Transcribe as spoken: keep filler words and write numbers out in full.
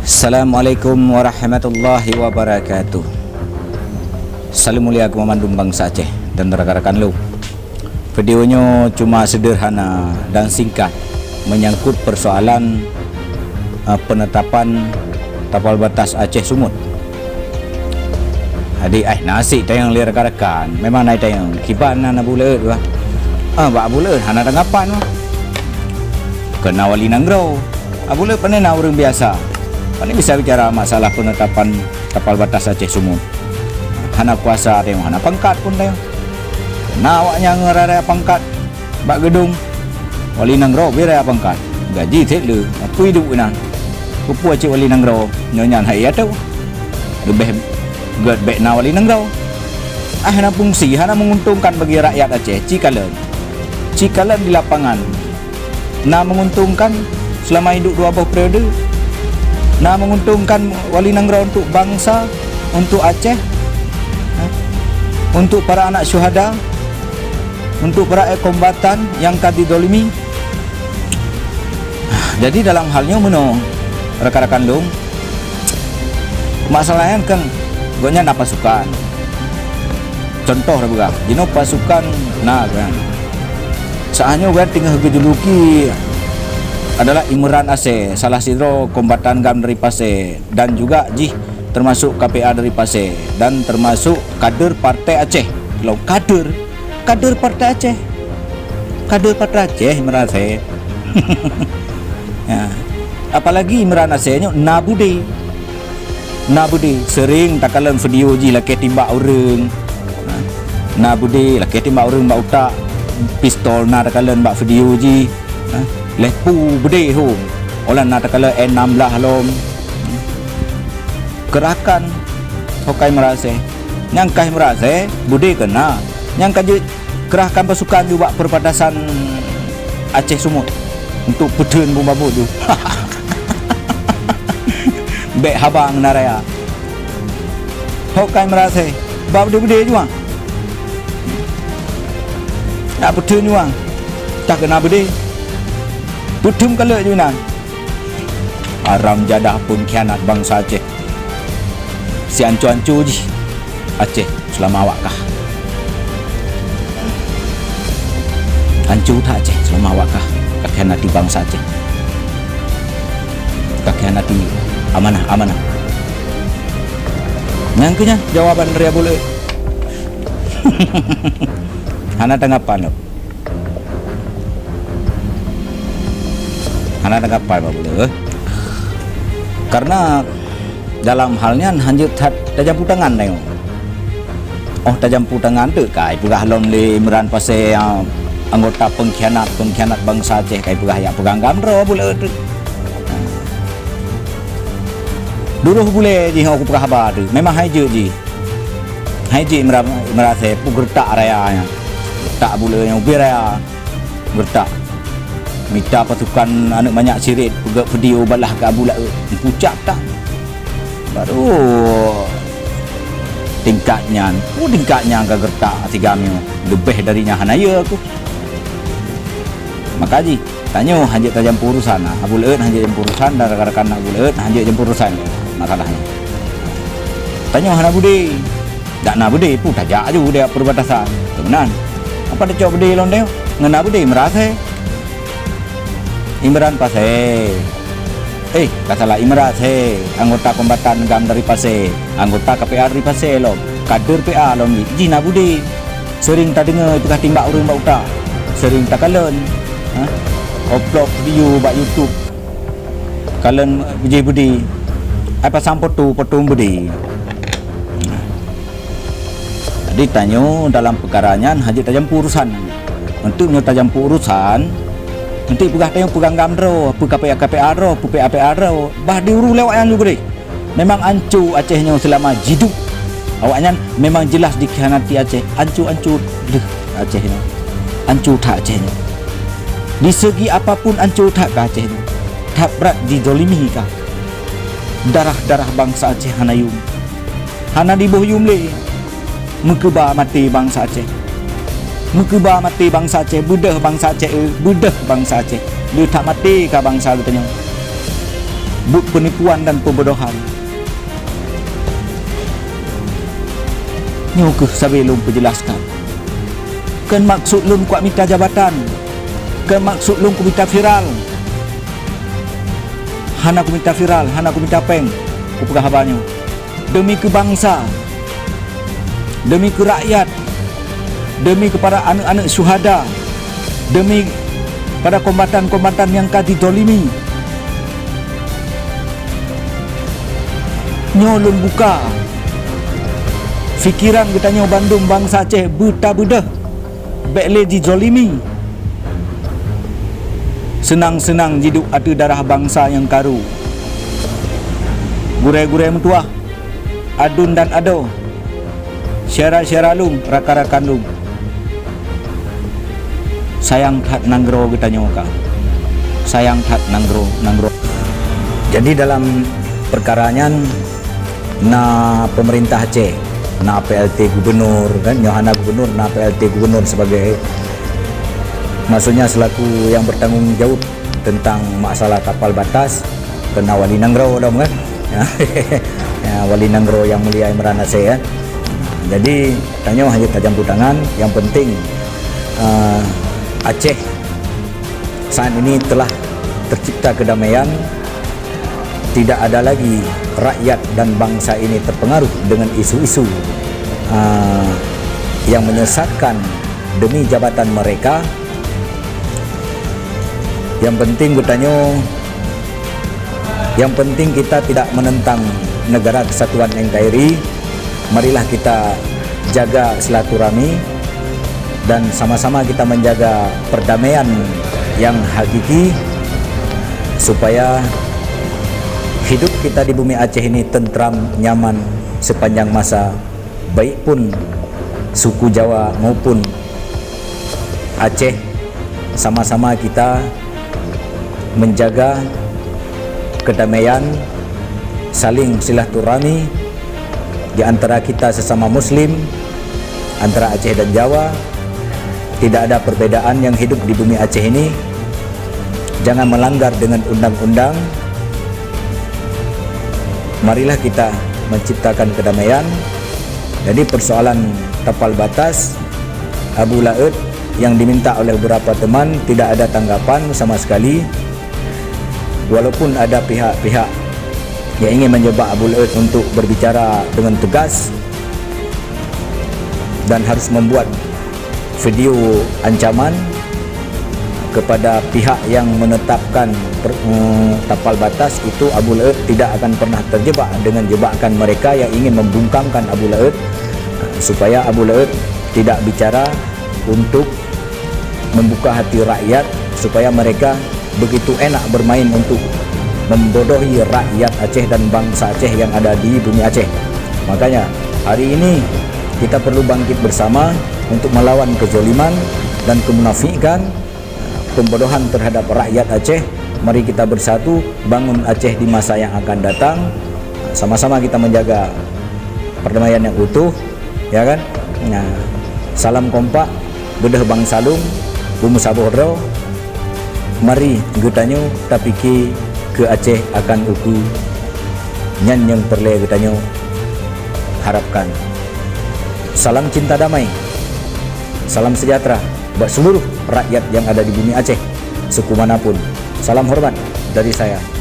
Assalamualaikum warahmatullahi wabarakatuh. Salam mulia keu mandum bansa Aceh dan rakan-rakan lôn. Video nyoe cuma sederhana dan singkat menyangkut persoalan, eh, penetapan tapal batas Aceh Sumut. Jadi, eh, na sit tanyong lé rakan-rakan, memang na tanyong, kiban na Abu Laôt, bah? Ah, bak Abu Laôt hana tanggapan, bah. Keu na wali nanggroe. Abu Laôt pane na ureuëng biasa. Pane bisa bicara masalah penetapan tapal batas Aceh Sumut. Hana kuasa tanyong, hana pangkat pun tanyong. Na awaknyan ngon raya-raya pangkat bak geudong. Wali nanggroe beu raya pangkat. Gaji that le, peue idup inan. Peue-peue cit wali nanggroe, nyoe nyan hai ateuh. Leubeh gét bék na wali nanggroe. Ah, hana fungsi, hana menguntungkan bagi rakyat Aceh, ci kalon. Ci kalon di lapangan. Na menguntungkan selama hidup dua boh periode? Na menguntungkan wali nanggroe untuk bangsa, untuk Aceh? Ha? Untuk para anak syuhada? Untuk para kombatan nyang ka didolimi? Jadi dalam hal nyoe meunoe, rakan-rakan lôn, masalah nyan kan gobnyan na pasukan. Contoh dah peugah, jinoe pasukan na kan. Saat nyoe kan teungoh geujuluki adalah Imran Asée, salah sidroe kombatan GAM dari Pasé, dan juga jih termasuk K P A dari Pasé, dan termasuk kader Partai Aceh. Lôn kader, kader Partai Aceh. Kader Partai Aceh Imran Asée. Ya. Apalagi Imran Asée nyoe na beudé. Na beudé, seuring takalon video jih lakée timbak ureuëng. Na beudé, lakée timbak ureuëng bak utak, pistol na takalon bak video jih. Lheuh peue beudé hom, óh lheueh na takalon N enam belas lom. Keurahkan ho ka Imran Asée. Nyang ka Imran Asée, beudé keu na. Nyang ka jeuet Kerahkan pasukan ju bak perbatasan Aceh Sumut untuk peutheun bom babot ju. Bék haba ngon raya. Ho ka Imran Asée, bak beudé-beudé ju, ah. Nak peutheun ju, ah. Tah keu na beudé. Peutheun kaleuek ju inan. Haram jadah peungkhianat bansa Aceh. Sianco-anco jih Aceh seulama awak kah. Anco that Aceh seulama awak kah. Kakhianati bansa Aceh. Kakhianati amanah-amanah. Nyang keu nyan jawaban dari Abu Laôt. Hana tanggapan lom. Hana tanggapan bak buleue. Karena dalam hal nyan hanjeuet that tajampu tangan tanyoe. Oh, tajampu tangan teuk kai peugah lom lé Imran Pasé nyang anggota pengkhianat, pengkhianat bansa Aceh kai peugah jak peugang GAM droe buleue teuk. Duroh bulée jih nyoe kupeugah haba teuk, memang hai jeuet jih. Hai jih Imran, Imran Asé, peugeureutak raya nyan. Geureutak buleue nyang ubé raya. Geureutak. Mita pasukan aneuk manyak siret peugét video balah keu Abu Laôt. Pucak that. Baru tingkat nyan. Oh, tingkat nyan ka geureutak si GAM nyoe. Leubeh dari nyan hana yö aku. Maka jih, tanyoe hanjeuet tajampu urusan, nah, Abu Laôt hanjeuet jampu urusan dan rakan-rakan Abu Laôt hanjeuet jampu urusan masalah nyan. Tanyoe hana beudé. Dak na beudé pun tajak aju di perbatasan. Keunan. Apa tacok beudé lom deh? Ngon na beudé Imran Asé. Imran Pasé. Eh, ka salah Imran Asé, anggota kombatan GAM dari Pasé, anggota K P A dari Pasé lom, kader P A lom jih, jih na beudé. Seuring tadeungoe peugah timbak ureuëng bak utak. Seuring takalon, ha? Upload video bak YouTube. Kalon jih beudé. Ai pasang foto, foto beudé. Jadi tanyoe dalam peukara nyan hanjeuet tajampu urusan. Untuk nyoe tajampu urusan, untuk peugah tanyoe peugang GAM droe, peu K P A K P A droe, peu P A P A droe, bah diuru lé awaknyan ju keudeh. Memang anco Aceh nyoe seulama jidup. Awaknyan memang jeulaih dikhianati Aceh. Anco-anco lheueh Aceh nyoe. Anco that Aceh nyoe. Di segi apapun anco that ka Aceh nyoe. That brat jizolimi ka. Darah-darah bansa Aceh hana yum. Hana diboh yum lé. Meukeubah maté bansa Aceh. Meukeubah maté bansa Aceh, beudôh bansa Aceh, eh, beudôh bansa Aceh. Lheueh that maté ka bansa geutanyoe. buet peunipuan dan peubodohan. Nyoe kheueh sabe lôn peujeulaskan. Kon maksud lôn kuak mita jabatan, kon maksud lôn kumita viral. Hana kumita viral, hana kumita péng, kupeugah haba nyoe. Demi keu bansa, demi keu rakyat, demi keupada aneuëk-aneuëk syuhada, demi pada kombatan-kombatan nyang ka jizolimi. Nyoe lôn buka pikeran geutanyoe bandum bansa Aceh beuta beudôh. Bék lé jizolimi. Seunang-seunang jiduek ateueh darah bansa nyang karu. Gurée-gurée meutuwah, aduen dan adoe, syedara-syedara lôn, rakan-rakan lôn. Sayang that nanggroe geutanyoe ka. Sayang that nanggroe, nanggroe. Jadi dalam peukara nyan, na peumeurintah Aceh, na P L T gubernur, kan, nyoe hana gubernur, na P L T gubernur sebagai, maksudnya selaku yang bertanggung jawab tentang masalah tapal batas, keu na wali nanggroe dong, kan. Ya, wali nanggroe Yang Mulia Imran Asée, ya. Jadi, tanyoe hanya tajampu tangan, yang penting, eh, Aceh saat ini telah tercipta kedamaian, tidak ada lagi rakyat dan bangsa ini terpengaruh dengan isu-isu, ah, yang menyesatkan demi jabatan mereka. Yang penting geutanyoe, yang penting kita tidak menentang Negara Kesatuan N K R I. Marilah kita jaga silaturahmi dan sama-sama kita menjaga perdamaian yang hakiki supaya hidup kita di bumi Aceh ini tentram, nyaman sepanjang masa, baik pun suku Jawa maupun Aceh, sama-sama kita menjaga kedamaian, saling silaturahmi di antara kita sesama muslim, antara Aceh dan Jawa. Tidak ada perbedaan yang hidup di bumi Aceh ini. Jangan melanggar dengan undang-undang. Marilah kita menciptakan kedamaian. Jadi, persoalan tapal batas Abu Laôt yang diminta oleh beberapa teman tidak ada tanggapan sama sekali. Walaupun ada pihak-pihak yang ingin menjebak Abu Laôt untuk berbicara dengan tegas dan harus membuat video ancaman kepada pihak yang menetapkan per-, eh, tapal batas, itu Abu Laôt tidak akan pernah terjebak dengan jebakan mereka yang ingin membungkamkan Abu Laôt, supaya Abu Laôt tidak bicara untuk membuka hati rakyat, supaya mereka begitu enak bermain untuk membodohi rakyat Aceh dan bangsa Aceh yang ada di bumi Aceh. Makanya, hari ini kita perlu bangkit bersama untuk melawan kezaliman dan kemunafikan, pembodohan terhadap rakyat Aceh. Mari kita bersatu bangun Aceh di masa yang akan datang. Sama-sama kita menjaga perdamaian yang utuh, ya kan? Nah, salam kompak, beudôh bansa lôn, beumeusaboh droe. Mari geutanyoe tapike keu Aceh akan ukeue. Nyan nyang peureulée geutanyoe harapkan. Salam cinta damai. Salam sejahtera buat seluruh rakyat yang ada di bumi Aceh, suku manapun. Salam hormat dari saya.